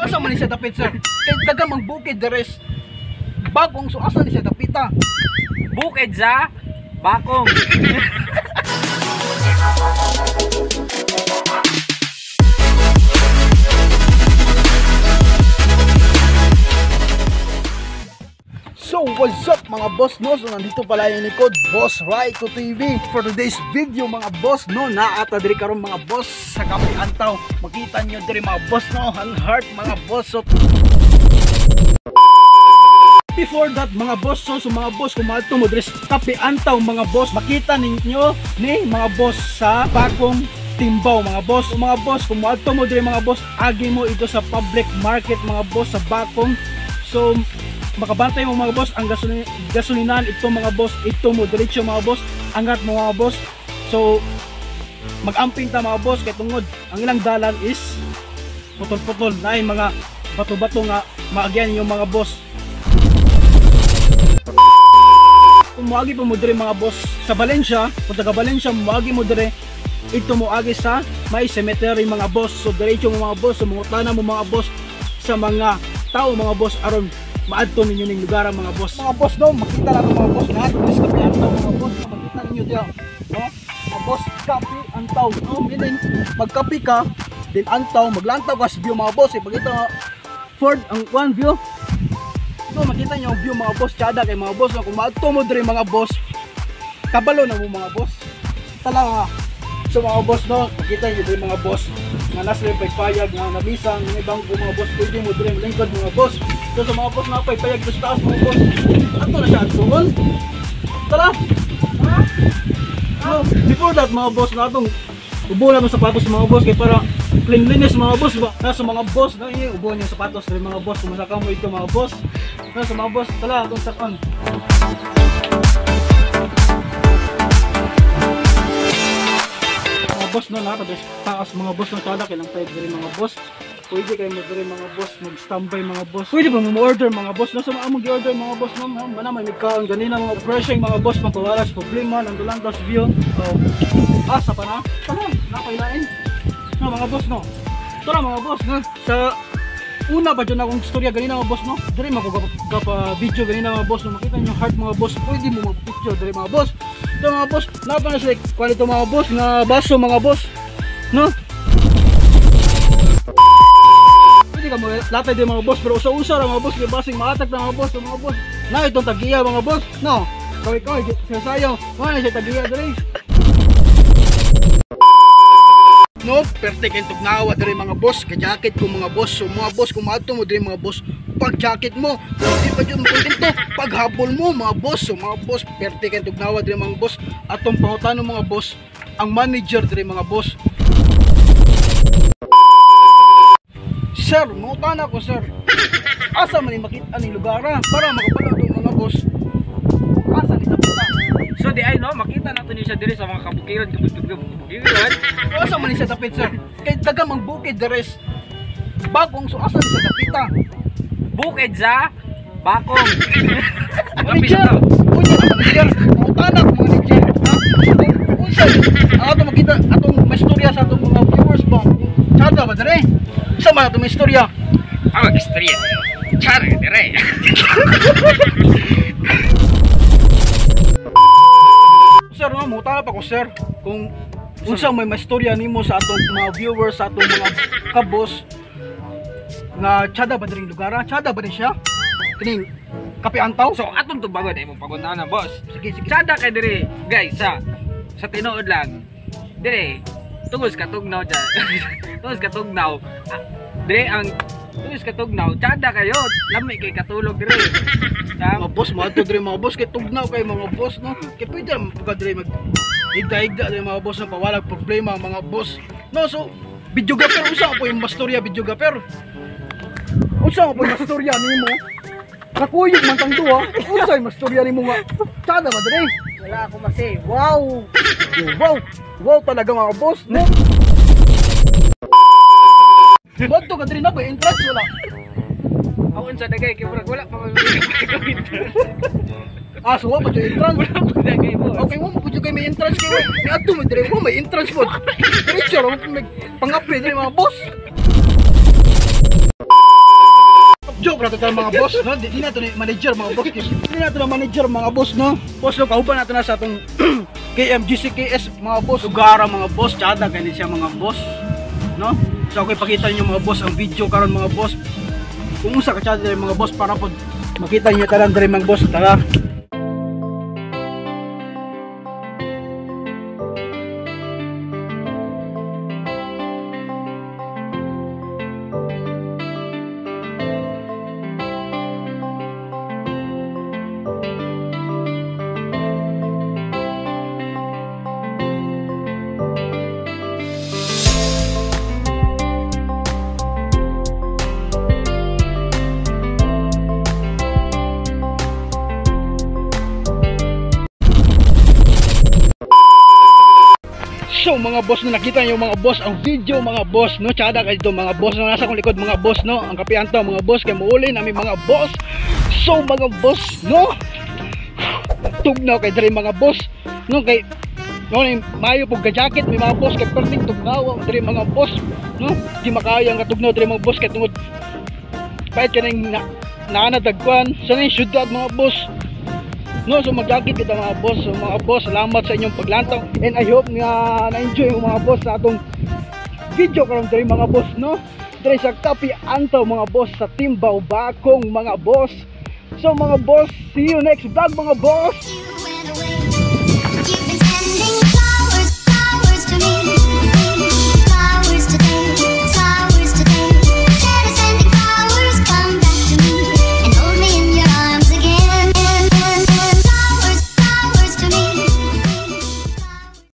Asa man ni siya dapit, sir? Kay daga mang bukid deres. Bagong, so asa ni siya dapita? Bukid sa Bakong. So what's up mga boss, no? So nandito pala yung likod, Boss Rayco TV. For today's video mga boss, no, naata diri karon mga boss sa Kape Antaw. Makita nyo diri mga boss, no, ang heart mga boss. So before that mga boss, so mga boss, kung maadto mo diri sa Kape Antaw mga boss, makita ninyo ni mga boss sa Bakong Timbaw mga boss. So, mga boss, kung maadto mo diri mga boss, agi mo ito sa public market mga boss sa Bakong. So makabantay mo mga boss ang gasolinahan ito mga boss, ito mo diretso mga boss, angat mo mga boss. So magamping ta mga boss kay tungod ang ilang dalan is putol-putol na ay mga bato-bato nga maagyan yung mga boss. Kung moagi pa mo diri mga boss sa Valencia, kung taga Valencia moagi mo diri, ito moagi sa may cemetery mga boss. So diretso mo mga boss, so mangutana mo mga boss sa mga tao mga boss aron maadto ninyo ning lugar mga boss. Mga boss, no, makita na mga boss na ato sa Kape Antaw mga boss, no, makita ninyo diha, no? Mga boss, Kape Antaw, no, meaning magkape ka din antaw, maglantaw ka sa view mga boss. Ipakita Ford ang one view. So makita niyo ang view mga boss, tsada kay mga boss, no, kung maadto mo diri mga boss, kabalo na mo mga boss. Tala. So mga boss, no, makita niyo diri mga boss nga nasa yung paypayag nga namisang ng ibang mga boss, pwede mo diri lingkod mga boss. So sa mga boss na paypayag sa taas mga boss, ato na siya adtuon. Tara. No, before that mga boss, na atong ubo na itong sapatos mga boss kay para cleanliness mga boss ba. Nasa mga boss, no, ubo niyo sapatos diri mga boss, kumasaka mo ito mga boss. Nasa mga boss, tala atong sakon. Boss, no, nakataas taas mga boss, no, tada kailang tayo diri mga boss. Pwede kayo mo diri mga boss, mag-standby mga boss. Pwede pa mo order mga boss, no, sa mga among gi-order mga boss, no, mana may migkaon ganina mga refreshing mga boss, mapawala sa problema, nandulang tas view. Oh, asa pa na? Tara, napailain. No, mga boss, no. Tara mga boss, no. Sa una ba dyan akong istorya ganina mga boss, no? Diri mako gapa video ganina mga boss, no, makita niyo heart mga boss, pwede mo mag-picture diri mga boss. Ito mga boss, napa na sila kwalito mga boss nga baso mga boss, no? Pwede ka latay din mga boss, pero usa-usa ra mga boss, kay basing maatag na mga boss, mga boss. Na itong tagiya mga boss, no? Kaway-kaway, sayo, wala na siya tagiya diri. No, perfect ang tugnawa diri mga boss, ka-jacket ko mga boss. So mga boss, kung maadto mo diri mga boss, pag jacket mo, kung di pa jud makontento, paghabol mo mga boss. So mga boss, perfect ang tugnawa diri mga boss. Atong pangutano mga boss, ang manager diri mga boss. Sir, mangutana ko sir. Asa man ni makita ning lugar para makabalo tong mga boss? Asa ni dapita? So di ay no, makita nato ni siya diri sa mga kabukiran, kabukiran. Asa man ni siya dapit sir? Kay daga mang bukid deres. Bagong, so asa ni siya dapita? Bukid sa Bakong. Manager, unsa na manager? Mangutana ko manager. Ha? Unsa? Ang ato makita atong maistorya sa atong mga viewers ba? Tsada ba dere? Sa man atong istorya? Ang istorya. Tsada dere. Sir, no, mangutana pa ko sir kung unsa may maistorya nimo sa atong mga viewers, sa atong mga kabos nga tsada ba diring lugar? Tsada ba din siya? Kining Kape Antaw? So atong tubagon ay mong paguntahan na boss. Sige, sige. Tsada kay diri, guys, sa tinuod lang. Diri tungod sa katugnaw dyan. Tungod sa katugnaw. Diri ang tungod sa katugnaw, tsada kayo. Lami kay katulog diri. Mga boss, maadto diri mga boss kay tugnaw kay mga boss, no. Kay pwede ra ka diri mag higda-higda diri mga boss, no, pawalag problema mga boss. No, so videographer, unsa po yung mastorya videographer? Unsa po yung mastorya nimo? Nakuyog man tang duha. Unsa yung mastorya nimo nga? Tsada ba diri? Wala ako masi. Wow. Wow. Wow talaga mga boss, no. Badto ka diri na ba entrance wala? Ako unsa dagay kay murag wala pa man. Ah, so wa pa jud entrance. Wala pa dagay mo. Okay, wa mo jud kay may entrance kay wa. Niadto mo diri, wa may entrance po. Diretso ra mo may pangapli diri mga boss. Tabok na to tayo, mga boss, no? Di na to ni manager, mga boss. Di na to na manager, mga boss, no? Boss, no, kauban nato na sa atong KMGCKS, mga boss. Lugara, mga boss, tsada gani siya, mga boss, no? So ako ipakita ninyo, mga boss, ang video karon, mga boss. Kung unsa ka tsada diri, mga boss, para pod makita niyo tanan diri, mga boss, tara. So mga boss, na nakita niyo, mga boss, ang video, mga boss, no? Tsada kayo dito, mga boss, no? Nasa kong likod, mga boss, no? Ang kapianto, mga boss, kay muuli namin, mga boss. So mga boss, no? Tugnaw kay diri, mga boss, no? Kay no, ni mayo pug ka-jacket may, mga boss, kay perting tugnaw diri, mga boss, no? Di makaya ang katugnaw diri, mga boss, kay tungod pait kaning na naanadagkuan sa ning syudad, mga boss, no? So mag-jacket kita, mga boss. So mga boss, salamat sa inyong paglantaw and I hope nga na-enjoy mo, mga boss, sa atong video karon diri, mga boss, no? Diri sa Kapi Antaw, mga boss, sa Team Bakong, mga boss. So mga boss, see you next vlog, mga boss.